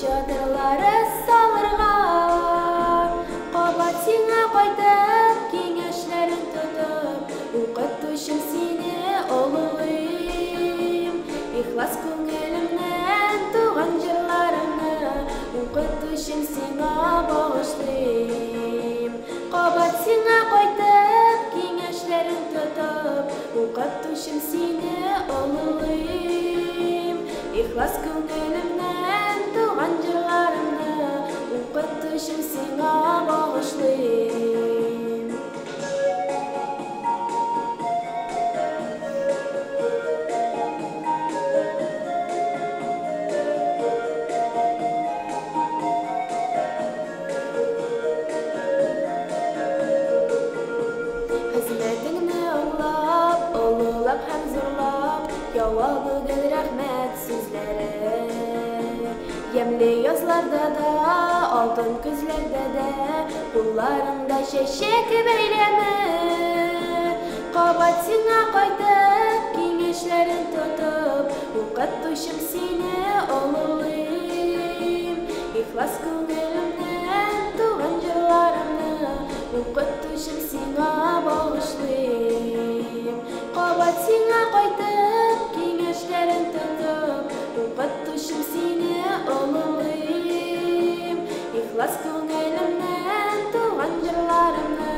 Чатырлары салырга. Кабат сиңа кайтып, киңәшләрең тотып, Укытучым сине олылыйм. Ихлас күңелемнән туган җырларымны Укытучым сиңа багышлыйм. Кабат сиңа кайтып, киңәшләрең тотып, Укытучым сине олылыйм. Ихлас күңелемнән туган җырларымны Укытучым сиңа багышлыйм. Хезмәтеңне аңлап, олылап һәм зурлап, Ява бүген рәхмәт сүзләре. Ямьле язларда да, алтын көзләрдә дә, Кулларыңда чәчәк бәйләме. Кабат сиңа кайтып, киңәшләрең тотып, Укытучым сине олылыйм. Ихлас күңелемнән туган җырларымны Укытучым сиңа багышлыйм. Кабат сиңа кайтып, киңәшләрең тотып, Укытучым сине олылыйм. Ихлас күңелемнән туган җырларымны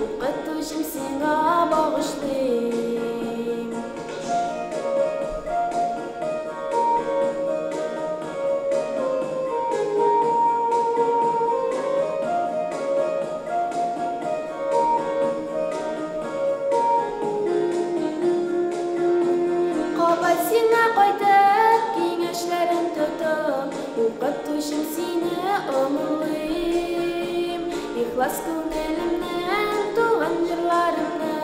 Укытучым сиңа багышлыйм. Кабат сиңа кайтып, киңәшләрең тотып, Укытучым сине олылыйм. Ихлас күңелемнән туган җырларымны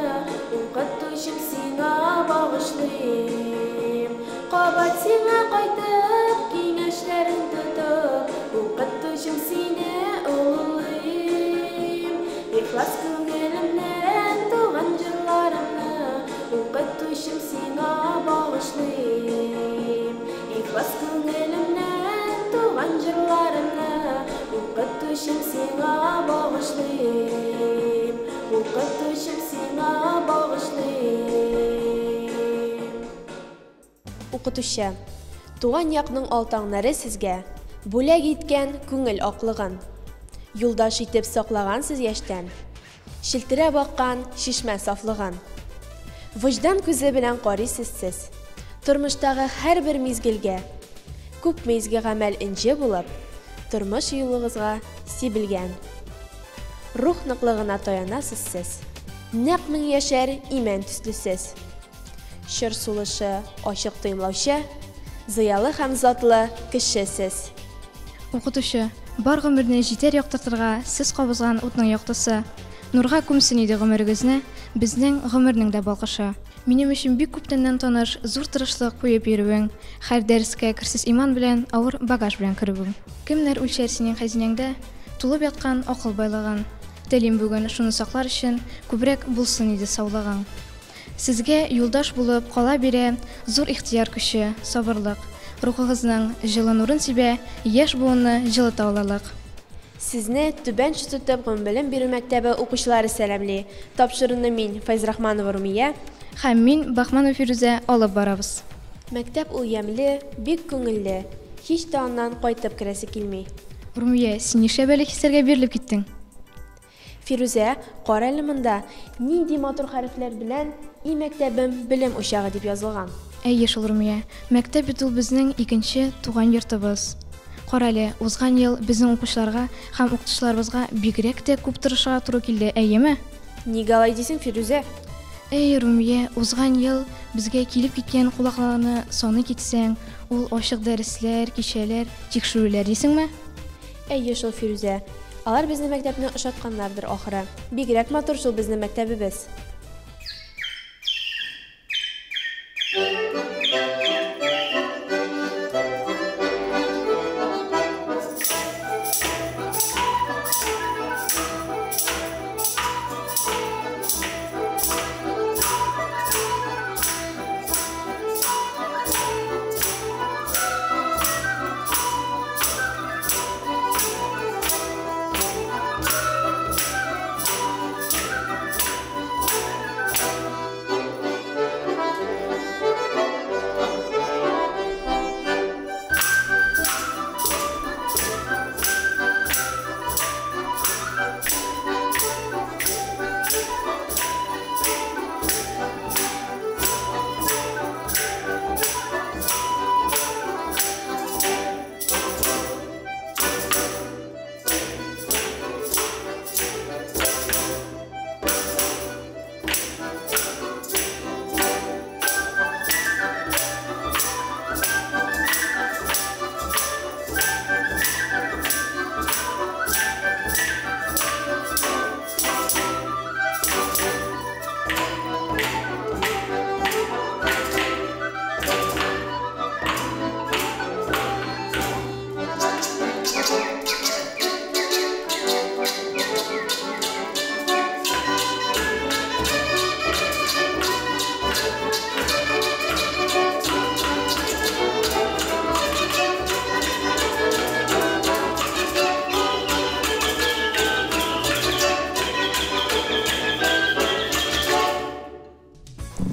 Укытучым сиңа багышлыйм. Кабат сиңа кайтып, киңәшләрең тотып, Укытучым сине олылыйм. Ихлас күңелемнән туган җырларымны Укытучым сиңа багышлыйм. Ихлас күңелемнән туган җырларымны Укытучым сиңа багышлыйм. Укытучым сиңа багышлыйм. Укытучы, туган якның алтаңнары сезгә бүләк иткән күңел аклыгын. Юлдаш итеп саклагансыз яшьтән, челтерәп аккан чишмә сафлыгын. Вөҗдан күзе белән карыйсыз сез тормыштагы һәрбер мизгелгә. Күпме изге гамәл энҗе булып, тормыш юлыгызга сибелгән. Рух ныклыгына таянасыз сез. Нәкъ мең яшәр имән төслесез. Чор сулышы ачык тоемлаучы, зыялы һәм затлы кеше сез. Укытучы, бар гомерне җитәр яктыртырга Сез кабызган утның яктысы. Нурга күмсен иде гомерегезне, Безнең гомернең дә балкышы. Минем өчен бик күптәннән таныш Зур тырышлык куеп йөрүең, Һәр дәрескә керсез иман белән, Авыр багаж белән керүең. Кемнәр үлчәр синең хәзинәңдә Тулып яткан акыл байлыгын? Телим бүген шуны саклар өчен Күбрәк булсын иде саулыгың. Сезгә юлдаш булып кала бирә Зур ихтыяр көче, сабырлык. Рухыгызның җылы нурын сибә Яшь буынны җылыта алырлык. Сезне Түбән Чүтү гомумбелем бирү мәктәбе укучылары сәламли. Тапшыруны мин, Фәйзрахманова Румия, Һәм мин, Бахманова Фирүзә, алып барабыз. Мәктәп ул ямьле, бик күңелле. Һич тә аннан кайтып керәсе килми. Румия, син нишләп әле хисләргә бирелеп киттең? Фирүзә, кара әле монда, нинди матур хәрефләр белән "И мәктәбем белем учагы" дип язылган. Әйе шул, Румия, мәктәп бит ул безнең икенче туган йортыбыз. Карале, узган ел безнең укучыларга һәм укытучыларыбызга бигрәк тә күп тырышырга туры килде, әйеме? Нигә алай дисең, Фирүзә? Әй, Румия, узган ел безгә килеп киткән кунакларны саный китсәң, ул ачык дәресләр, кичәләр, тикшерүләр дисеңме? Әйе шул, Фирүзә. Алар безнең мәктәпне ошатканнардыр, ахры. Бигрәк матур шул безнең мәктәбебез.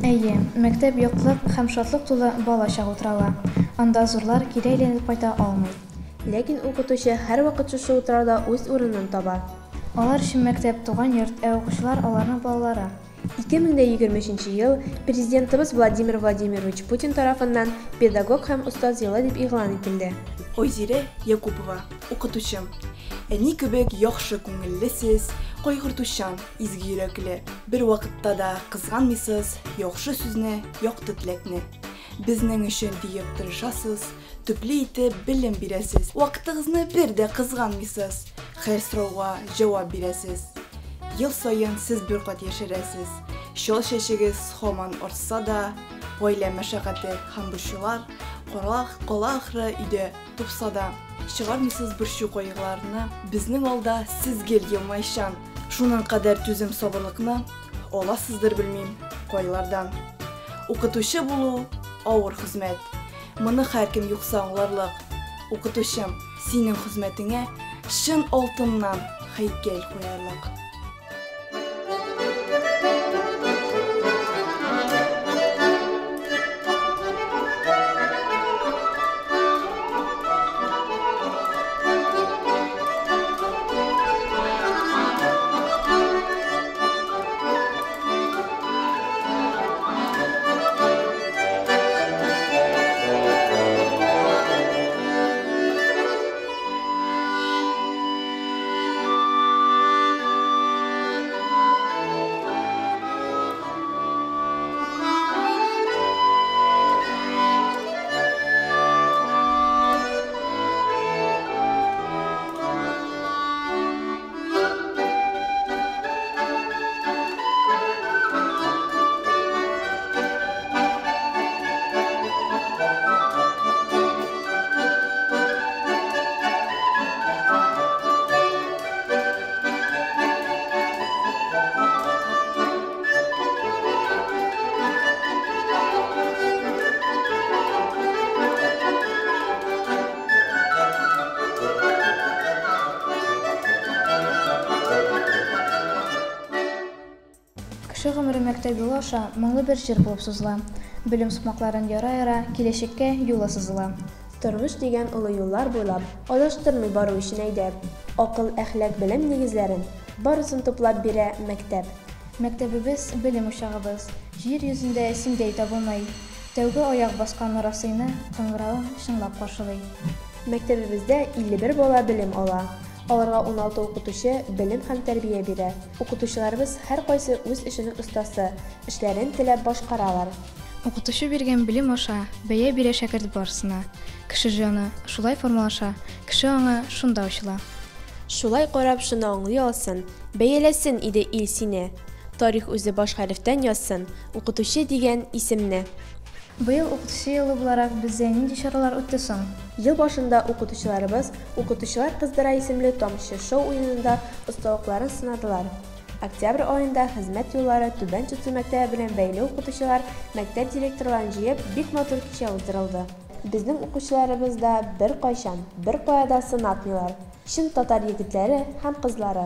Әйе, мәктәп яктылык һәм шатлык тулы бала чак утравы. Анда зурлар кире әйләнеп кайта алмый. Ләкин укытучы һәрвакыт шушы утрауда үз урынын таба. Алар өчен мәктәп туган йорт, ә укучылар аларның балалары. 2023 ел Президентыбыз Владимир Владимирович Путин тарафыннан Педагог һәм остаз елы дип игълан ителде. Айзирә Якупова, укытучым. Әни кебек яхшы күңелле сез, кайгыртучан, изге йөрәкле. Бервакытта да кызганмыйсыз яхшы сүзне, якты теләкне. Безнең өчен диеп тырышасыз, төпле итеп белем бирәсез. Вакытыгызны бер дә кызганмыйсыз, һәр сорауга җавап бирәсез. Ел саен сез бер кат яшәрәсез. Чал чәчегез һаман артса да, гаилә мәшәкате һәм борчулар кара кала ахры өйдә тупса да, чыгармыйсыз борчу кайгыларны безнең алда сез гел елмайчан. Шуның кадәр түзем сабырлыкны аласыздыр белмим кайлардан. Укытучы булу авыр хезмәт. Моны һәркем юкса аңларлык. Укытучым, синең хезмәтеңә чын алтыннан һәйкәл куярлык. Кеше гомере мәктәп юлы аша моңлы бер җыр булып сузыла. Белем сукмакларын яра-яра, киләчәккә юлы сызыла. Тормыш дигән олы юллар буйлап, адаштырмый бару өчен әйдәп, акыл, әхлак, белем нигезләрен барысын туплап бирә мәктәп. Мәктәбебез белем учагыбыз, җир йөзендә синдәй табылмый. Тәүге аяк баскан нарасыйны кыңгыравың чыңлап каршылый. Мәктәбебездә 51 бала белем ала. Аларга 16 укытучы белем һәм тәрбия бирә. Укытучыларыбыз һәркайсы үз эшенең остасы, эшләрен теләп башкаралар. Укытучы биргән белем аша бәя бирә шәкерт барысына. Кеше җаны шулай формалаша, кеше аңы шунда ачыла. Шулай карап шуны аңлый алсын, бәяләсен иде ил сине. Тарих үзе баш хәрефтән язсын, укытучы дигән исемне. Быел укытучы елы буларак бездә нинди чаралар үтте соң? Ел башында укытучыларыбыз Укытучылар кыздыра исемле Тамчы шоу уенында осталыкларын сынадылар. Октябрь аенда хезмәт юллары Түбән Чытсу мәктәбе белән бәйле укытучылар мәктәп директорларын җыеп, бик матур кичә уздырылды. Безнең укучыларыбыз да беркайчан, беркая да сынатмыйлар. Чын татар егетләре һәм кызлары.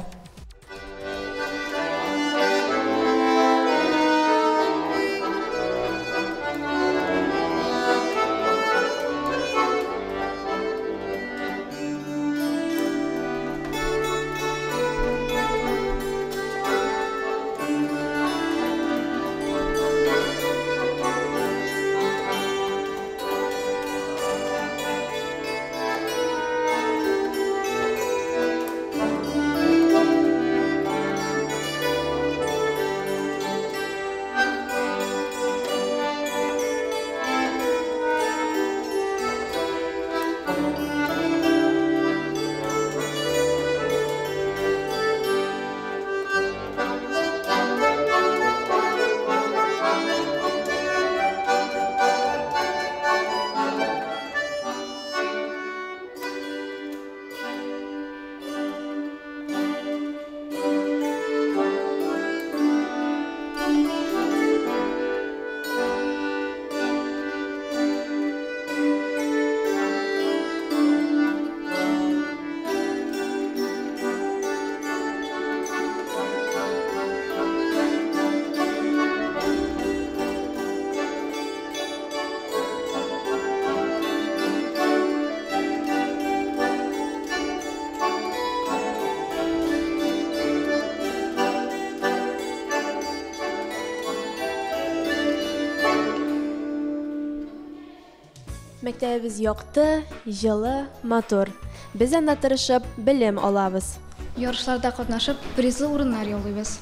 Мәктәбебез якты, җылы, матур. Без анда тырышып белем алабыз. Ярышларда катнашып, призлы урыннар яулыйбыз.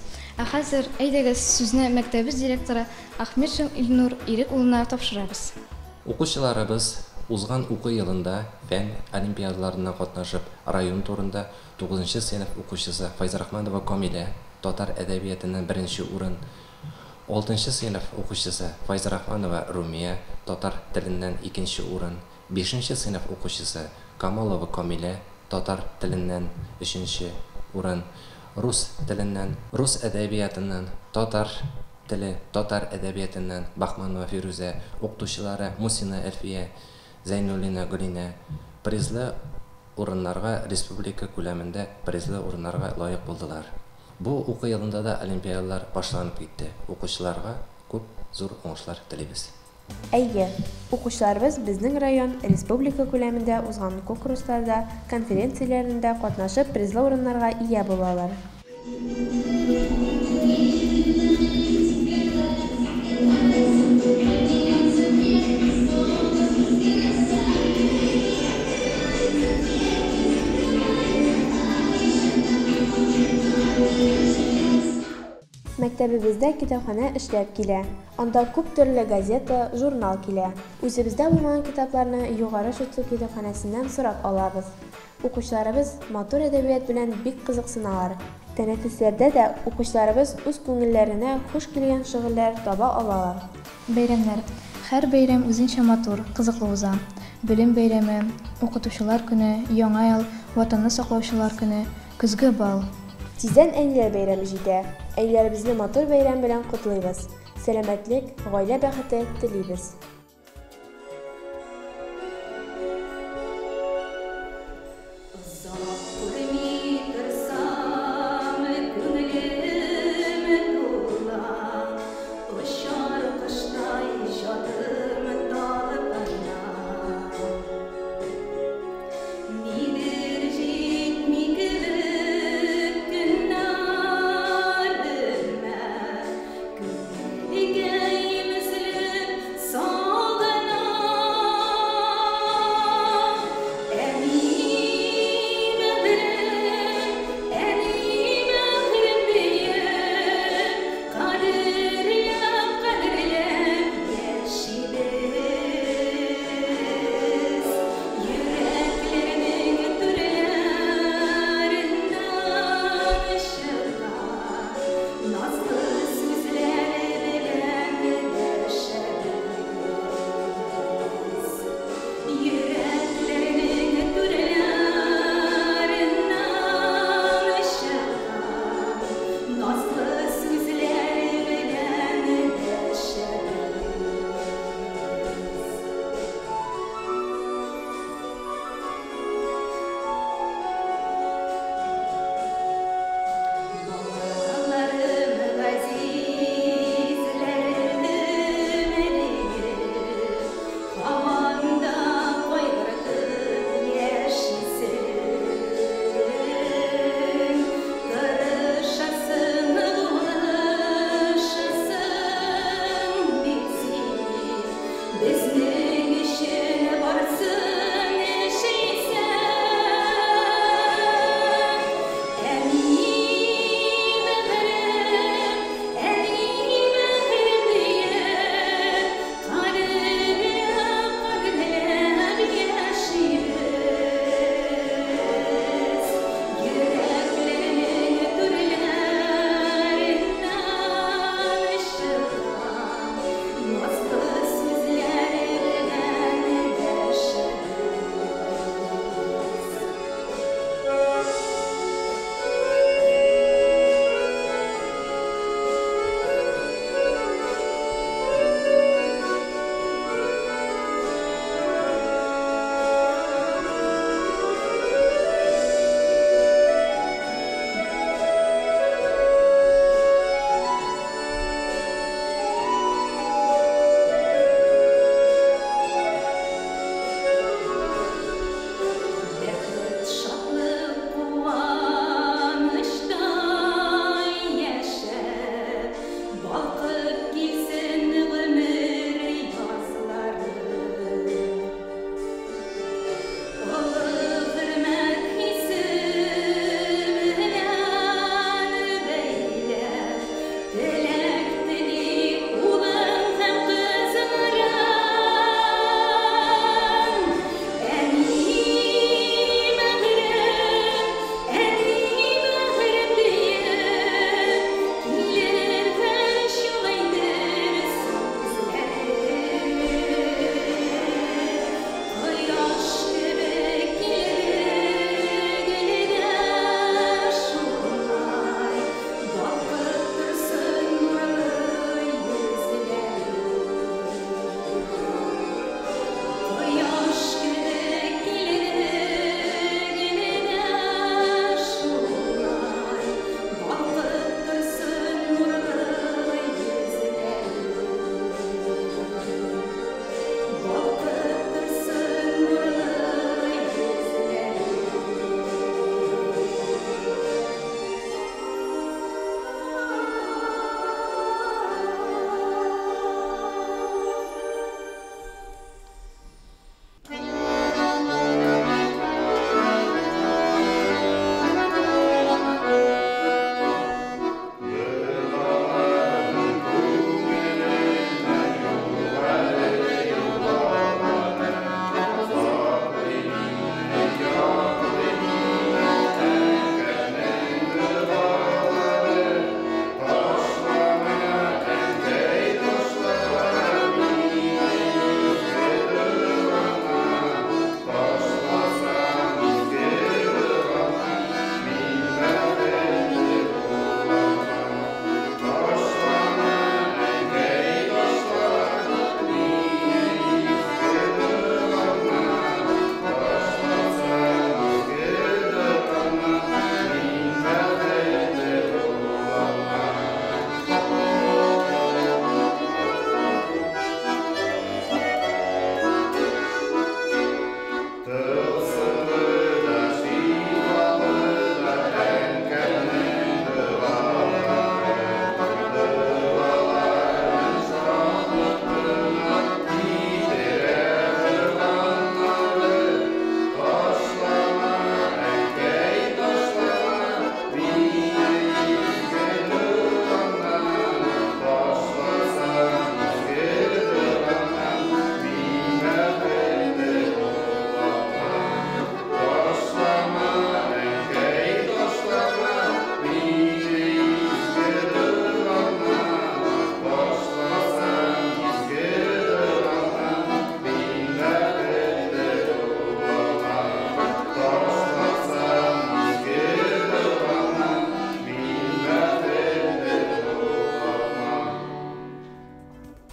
Ә хәзер, әйдәгез, сүзне мәктәбебез директоры Ахметшин Илнур Ирек улына тапшырабыз. Укучыларыбыз узган уку елында фән олимпиадаларында катнашып, район турында 9 сыйныф укучысы Файзрахманова Камилә татар әдәбиятыннан беренче урын, 6 сыйныф укучысы Файзрахманова Румия татар теленнән икенче урын, 5 сыйныф укучысы Камалова Камилә татар теленнән өченче урын, рус теленнән, рус әдәбиятыннан, татар теле, татар әдәбиятыннан Бахманова Фирүзә, укытучылары Мусина Әлфия, Зәйнуллина Гөлинә призлы урыннарга республика күләмендә призлы урыннарга лаек булдылар. Бу уку елында да олимпиадалар башланып китте. Укучыларга күп зур уңышлар телибез. Әйе, укучыларыбыз безнең район, республика күләмендә узган конкурсларда, конференцияләрендә катнашып призлы урыннарга ия булалар. Мәктәбебездә китапханә эшләп килә. Анда күп төрле газета, журнал килә. Үзебездә булмаган китапларны Югары Шытсу китапханәсеннән сорап алабыз. Укучыларыбыз матур әдәбият белән бик кызыксыналар. Тәнәфесләрдә дә укучыларыбыз үз күңелләренә хуш килгән шөгыльләр таба алалар. Бәйрәмнәр. Һәр бәйрәм үзенчә матур, кызыклы уза. Белем бәйрәме, укытучылар көне, Яңа ел, Ватанны саклаучылар көне, көзге бал. Тиздән әниләр бәйрәме җитә. Әниләребезне матур бәйрәм белән котлыйбыз. Сәламәтлек, гаилә бәхете телибез. Озак күрми торсам, күңелем тула, очар коштай җаным талпына. Нидер җитми кебек көннәремә, күңелкәем өзелеп сагына.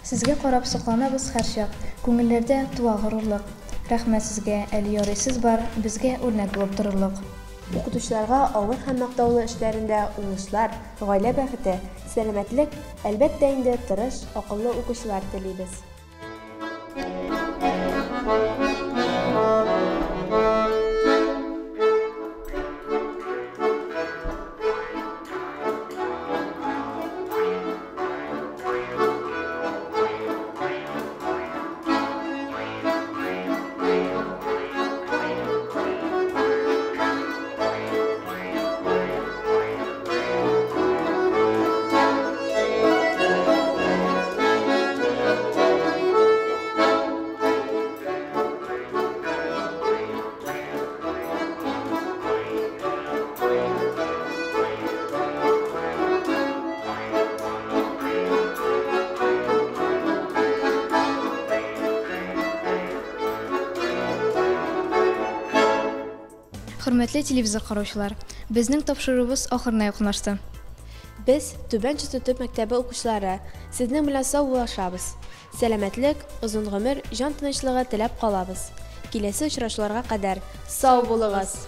Сезгә карап сокланабыз һәрчак, Күңелләрдә туа горурлык. Рәхмәт сезгә, әле ярый сез бар, Безгә үрнәк булып торырлык. Укытучыларга авыр һәм мактаулы эшләрендә уңышлар, гаилә бәхете, сәламәтлек, әлбәттә инде, тырыш, акыллы укучылар телибез. Хөрмәтле телевизор караучылар, безнең тапшыруыбыз ахырына якынлашты. Без, Түбән Чистай төп мәктәбе укучылары, сезнең белән саубуллашабыз. Сәламәтлек, озын гомер, җан тынычлыгы теләп калабыз. Киләсе очрашуларга кадәр сау булыгыз!